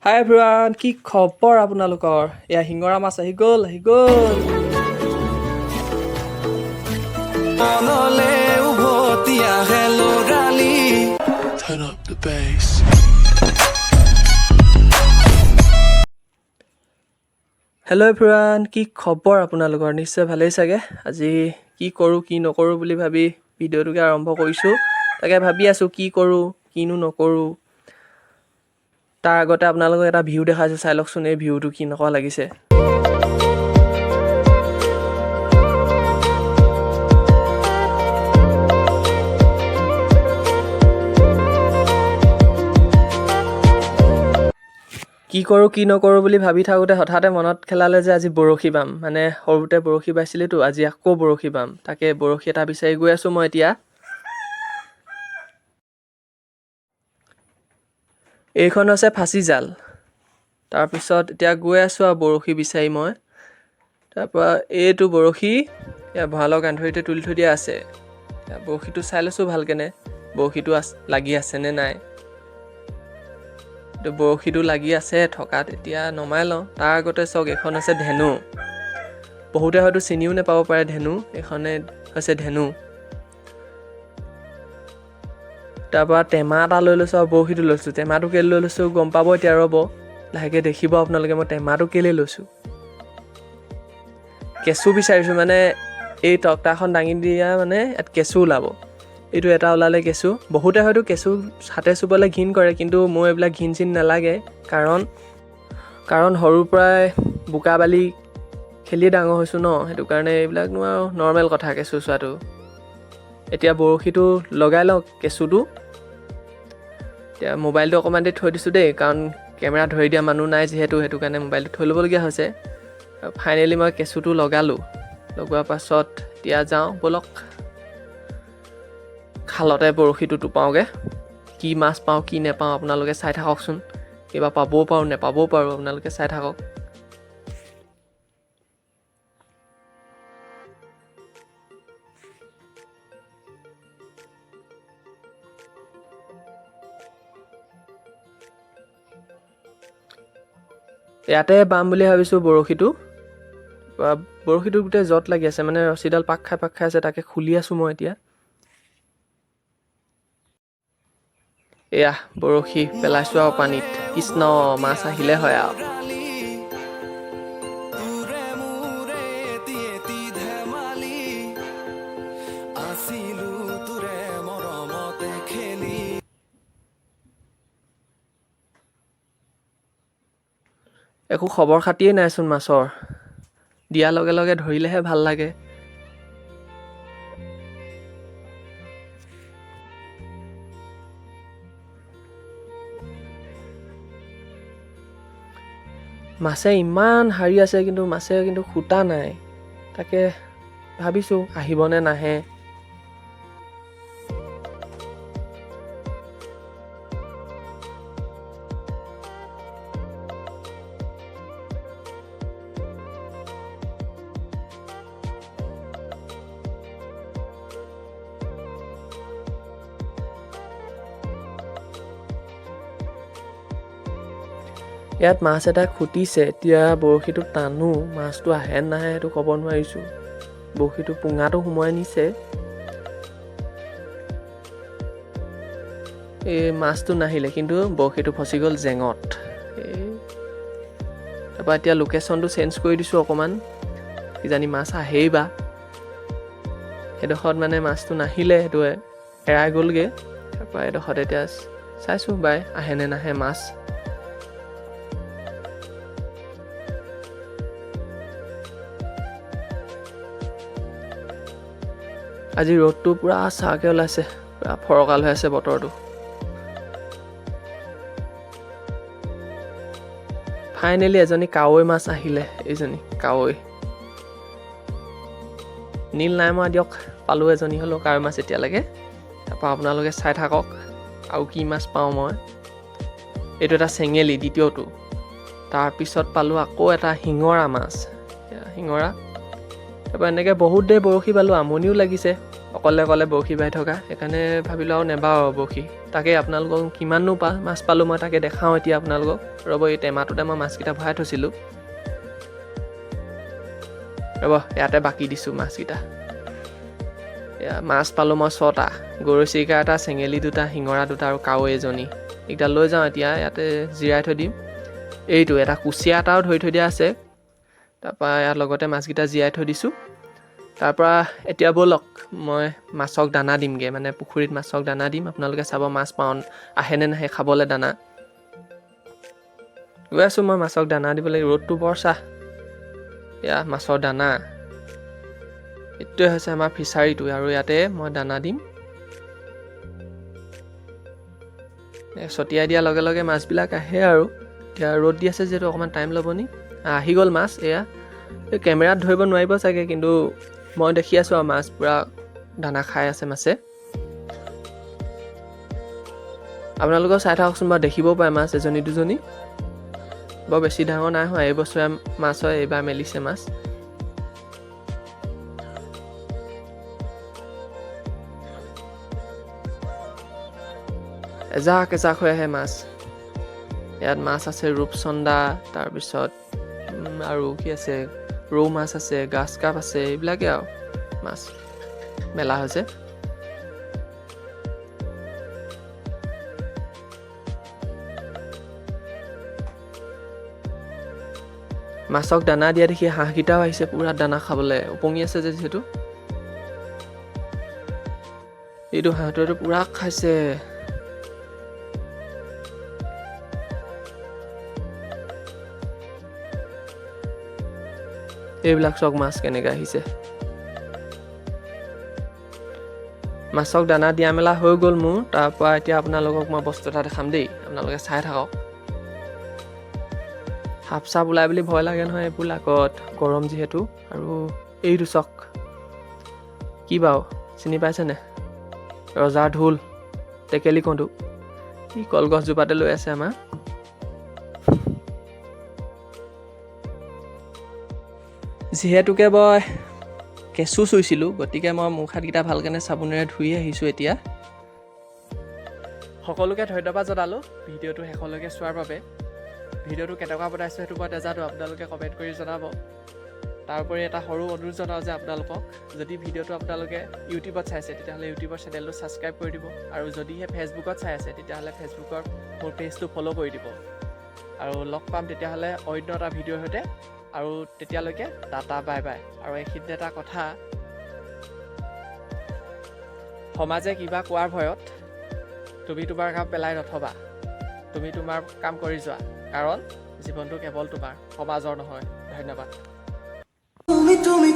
হাই everyone, কি খবৰ আপোনালোকৰ? এয়া শিঙৰা মাছ আহি গ'ল, আহি গ'ল। মনলে উভতি আহে ল'ৰালি। Turn up the bass. Hello everyone, কি খবৰ আপোনালোকৰ? নিশ্চয় ভালেই চাগে। আজি কি কৰোঁ কি নকৰোঁ বুলি ভাবি ভিডিঅ'টোকে আৰম্ভ কৰিছোঁ। তাকে ভাবি আছোঁ কি কৰোঁ কিনো নকৰোঁ। তাৰ আগতে আপোনালোকক এটা ভিউ দেখাইছোঁ, চাই লওকচোন এই ভিউটো কেনেকুৱা লাগিছে। কি কৰোঁ কি নকৰোঁ বুলি ভাবি থাকোঁতে হঠাতে মনত খেলালে যে আজি বৰশী বাম। মানে সৰুতে বৰশী বাইছিলোঁতো, আজি আকৌ বৰশী বাম। তাকে বৰশী এটা বিচাৰি গৈ আছোঁ মই এতিয়া। এইখন হৈছে ফাঁচি জাল। তাৰপিছত এতিয়া গৈ আছোঁ আৰু বৰশী বিচাৰি মই। তাৰপৰা এইটো বৰশী এয়া ভঁৰালৰ গান্ধৰিতে তুলি থৈ দিয়া আছে। এতিয়া বৰশীটো চাই লৈছোঁ ভালকেনে, বৰশীটো লাগি আছেনে নাই। এইটো বৰশীটো লাগি আছে থকাত, এতিয়া নমাই লওঁ। তাৰ আগতে চাওক, এইখন হৈছে ধেনু। বহুতে হয়তো চিনিও নাপাব পাৰে ধেনু। এইখনে হৈছে ধেনু। তাৰপৰা টেমা এটা লৈ লৈছোঁ আৰু বৰশীটো লৈছোঁ। টেমাটো কেলৈ লৈ লৈছোঁ গম পাব এতিয়া, ৰ'ব লাহেকৈ দেখিব আপোনালোকে মই টেমাটো কেলৈ লৈছোঁ। কেঁচু বিচাৰিছোঁ, মানে এই তক্তাখন দাঙি দিয়া মানে ইয়াত কেঁচু ওলাব। এইটো এটা ওলালে কেঁচু। বহুতে হয়তো কেঁচু হাতে চুবলৈ ঘিণ কৰে, কিন্তু মোৰ এইবিলাক ঘিণ চিন নালাগে। কাৰণ কাৰণ সৰুৰ পৰাই বোকা বালি খেলিয়ে ডাঙৰ হৈছোঁ ন, সেইটো কাৰণে এইবিলাকনো আৰু নৰ্মেল কথা কেঁচু চোৱাটো। এতিয়া বৰশীটো লগাই লওঁ কেঁচুটো। এতিয়া মোবাইলটো অকণমান দেৰি থৈ দিছোঁ দেই, কাৰণ কেমেৰা ধৰি দিয়া মানুহ নাই যিহেতু, সেইটো কাৰণে মোবাইলটো থৈ ল'বলগীয়া হৈছে। ফাইনেলি মই কেঁচুটো লগালোঁ। লগোৱাৰ পাছত এতিয়া যাওঁ ব'লক খালতে বৰশীটো টোপাওঁগৈ। কি মাছ পাওঁ কি নেপাওঁ আপোনালোকে চাই থাককচোন। কিবা পাবও পাৰোঁ নেপাবও পাৰোঁ, আপোনালোকে চাই থাকক। ইয়াতে বাম বুলি ভাবিছোঁ বৰশীটো। বৰশীটো গোটেই জঁট লাগি আছে, মানে ৰছীডাল পাক খাই পাক খাই আছে, তাকে খুলি আছোঁ মই এতিয়া। এয়া বৰশী পেলাইছোঁ আৰু পানীত। কৃষ্ণ, মাছ আহিলে হয় আৰু। তোৰে মোৰে এটি এটি ধেমালি আছিলো, তোৰে মৰমতে খেলি। একো খবৰ খাতিয়ে নাইচোন মাছৰ। দিয়াৰ লগে লগে ধৰিলেহে ভাল লাগে। মাছে ইমান শাৰী আছে, কিন্তু মাছে কিন্তু খুটা নাই। তাকে ভাবিছোঁ আহিবনে নাহে। ইয়াত মাছ এটা খুটিছে, এতিয়া বৰশীটো টানো, মাছটো আহে নাহে সেইটো ক'ব নোৱাৰিছোঁ। বৰশীটো পুঙাটো সোমোৱাই নিছে, এই মাছটো নাহিলে, কিন্তু বৰশীটো ফচি গ'ল জেঙত। এই তাৰপৰা এতিয়া লোকেশ্যনটো চেঞ্জ কৰি দিছোঁ অকণমান, কিজানি মাছ আহেই বা। সেইডোখৰত মানে মাছটো নাহিলে, সেইটো এৰাই গ'লগৈ। তাৰপৰা এইডোখৰত এতিয়া চাইছোঁ বাই আহেনে নাহে মাছ। আজি ৰ'দটো পূৰা চাহকৈ ওলাইছে, পূৰা ফৰকাল হৈ আছে বতৰটো। ফাইনেলি এজনী কাৱৈ মাছ আহিলে, এইজনী কাৱৈ। নীল নাই মৰা দিয়ক, পালোঁ এজনী হ'লেও কাৱৈ মাছ এতিয়ালৈকে। তাৰপৰা আপোনালোকে চাই থাকক আৰু কি মাছ পাওঁ মই। এইটো এটা চেঙেলী, দ্বিতীয়টো। তাৰপিছত পালোঁ আকৌ এটা শিঙৰা মাছ, শিঙৰা। তাৰপৰা এনেকৈ বহুত দেৰি বৰশী পালোঁ, আমনিও লাগিছে। অকলে অকলে বৰশী বাই থকা, সেইকাৰণে ভাবিলোঁ আৰু নেবাওঁ আৰু বৰশী। তাকে আপোনালোকক কিমাননো মাছ পালোঁ মই তাকে দেখাওঁ এতিয়া আপোনালোকক। ৰ'ব, এই টেমাটোতে মই মাছকেইটা ভৰাই থৈছিলোঁ। ৰ'ব, ইয়াতে বাকী দিছোঁ মাছকেইটা। এয়া মাছ পালোঁ মই 6টা, গৰৈ চিৰিকা এটা, চেঙেলী 2টা, শিঙৰা 2টা আৰু কাৱৈ এজনী। এইকেইটা লৈ যাওঁ এতিয়া, ইয়াতে জিৰাই থৈ দিম। এইটো এটা কুচিয়া এটাও ধৰি থৈ দিয়া আছে। তাৰপৰা ইয়াৰ লগতে মাছকেইটা জীয়াই থৈ দিছোঁ। তাৰপৰা এতিয়া ব'লক মই মাছক দানা দিমগৈ, মানে পুখুৰীত মাছক দানা দিম। আপোনালোকে চাব মাছ পাওঁ আহেনে নাহে খাবলৈ দানা। গৈ আছোঁ মই মাছক দানা দিবলৈ, ৰ'দটো বৰ চাহ। এয়া মাছৰ দানা, এইটোৱে হৈছে আমাৰ ফিচাৰীটো আৰু ইয়াতে মই দানা দিম। ছটিয়াই দিয়াৰ লগে লগে মাছবিলাক আহে আৰু। এতিয়া ৰ'দ দি আছে যিহেতু অকণমান টাইম ল'ব নি। আহি গ'ল মাছ। এয়া এই কেমেৰাত ধৰিব নোৱাৰিব চাগে, কিন্তু মই দেখি আছোঁ আৰু মাছ পূৰা দানা খাই আছে মাছে। আপোনালোকেও চাই থাককচোন বাৰু, দেখিবও পাৰে মাছ এজনী দুজনী। বৰ বেছি ডাঙৰ নাই হোৱা, এইবছৰীয়া মাছ হয়, এইবাৰ মেলিছে মাছ। এজাক এজাক হৈ আহে মাছ। ইয়াত মাছ আছে ৰূপচন্দা, তাৰপিছত আৰু কি আছে, ৰৌ মাছ আছে, গ্ৰাছ কাপ আছে, এইবিলাকেই আৰু মাছ মেলা হৈছে। মাছক দানা দিয়া দেখি হাঁহকেইটাও আহিছে পূৰা দানা খাবলৈ, ওপঙি আছে যে যিহেতু। এইটো হাঁহটোৱেতো পূৰা খাইছে। এইবিলাক চাওক মাছ কেনেকৈ আহিছে। মাছক দানা দিয়া মেলা হৈ গ'ল মোৰ। তাৰপৰা এতিয়া আপোনালোকক মই বস্তু এটা দেখাম দেই, আপোনালোকে চাই থাকক। সাপ চাপ ওলাই বুলি ভয় লাগে নহয় এইবিলাকত, গৰম যিহেতু। আৰু এইটো চাওক, কি বাৰু চিনি পাইছেনে? ৰজাৰ ঢোল, টেকেলি কন্দু। ই কলগছজোপাতে লৈ আছে আমাৰ। যিহেতুকে মই কেঁচু চুইছিলোঁ, গতিকে মই মুখ হাতকেইটা ভালকেনে চাবোনেৰে ধুই আহিছোঁ এতিয়া। সকলোকে ধন্যবাদ জনালোঁ ভিডিঅ'টো শেষলৈকে চোৱাৰ বাবে। ভিডিঅ'টো কেনেকুৱা বনাইছোঁ সেইটো মই নাজানো, আপোনালোকে কমেণ্ট কৰি জনাব। তাৰোপৰি এটা সৰু অনুৰোধ জনাওঁ যে আপোনালোকক, যদি ভিডিঅ'টো আপোনালোকে ইউটিউবত চাইছে তেতিয়াহ'লে ইউটিউবৰ চেনেলটো ছাবস্ক্ৰাইব কৰি দিব, আৰু যদিহে ফেচবুকত চাই আছে তেতিয়াহ'লে ফেচবুকৰ মোৰ পেজটো ফ'ল' কৰি দিব। আৰু লগ পাম তেতিয়াহ'লে অন্য এটা ভিডিঅ'ৰ সৈতে, আৰু তেতিয়ালৈকে টাটা বাই বাই। আৰু এইখিনিতে এটা কথা, সমাজে কিবা কোৱাৰ ভয়ত তুমি তোমাৰ কাম পেলাই নথবা, তুমি তোমাৰ কাম কৰি যোৱা, কাৰণ জীৱনটো কেৱল তোমাৰ, সমাজৰ নহয়। ধন্যবাদ। তুমি তুমি।